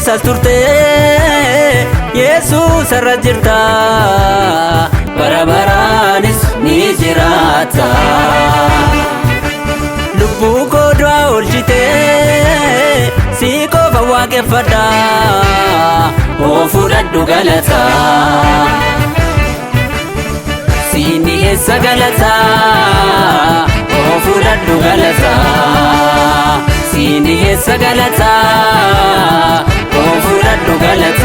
Kaleessas turte, Yesuus irra jirta, bara baraanis ni jiraata. Lubbuu koo du'a oolchite, si qofa waaqeffadha, oo fudhadhu galata. Siin dhiyeessa galata, oo fudhadhu galata. Siin dhiyeessa galata, oo fudhadhu galata.